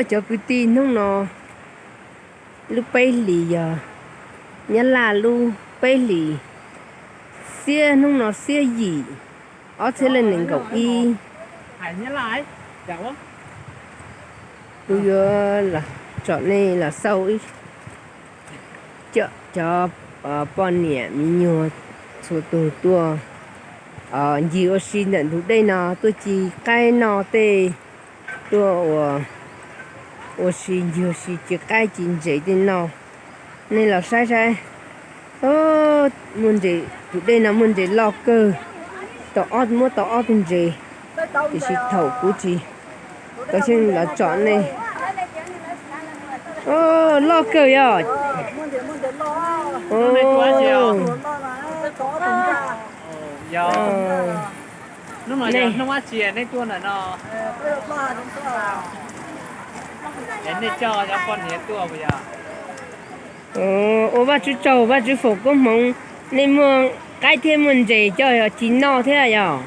Cov kwv tij, hnub no lub peb hlis yog Nyab Laj lub peb hlis xiab, hnub no xiab yim ob txhiab leej nees nkaum ib. Kuv yuav los tsom nej los xauj ib, cov poj niam me nyuam txhua tus tuaj ncig ua si ntawm ntug dej no, tuaj ci qaib noj tej, tuaj ua si ncig ua si ci qaib ci ntses tej noj. Nej los saib saib, muaj ntses, tus dej no muaj ntses loj kawg, tau ob, muab tau ob tug ntses, tiam sis thaum kuv tsis tau xyeej los tsom nej. Loj kawg yog. Ua Vajtswv tsaug, Vajtswv foom koob hmoov, nej muaj qaib thiab muaj ntses coj yog ci noj thiab yog.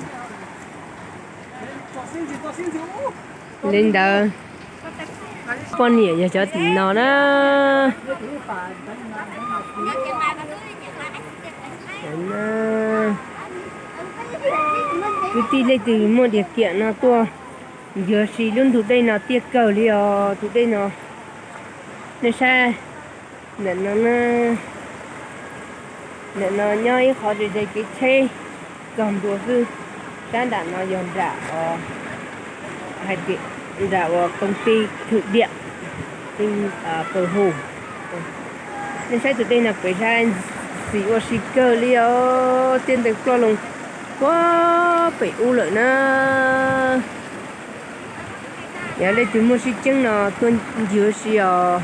Li ntawd, poj niam yog cov tim no na. Kwv tij leej twg muaj diav kiam no tuaj ncig ua si, lub ntug dej no tiaj kawg li os. Tus dej no, nej saib, ntawm no, ntawm no nyob ib qho ze ze kev tsheb txog ntua xwb. Sab nram no yog nram, hais tias nram uas công ty thủy điện Phu Hu. Nej saib tus dej no pem saib, ntxim ua si kawg li os, tiaj ntees ploj loo puag pem ub lawm na. Yog leej twg muaj sib ceeb no tuaj ncig ua si os.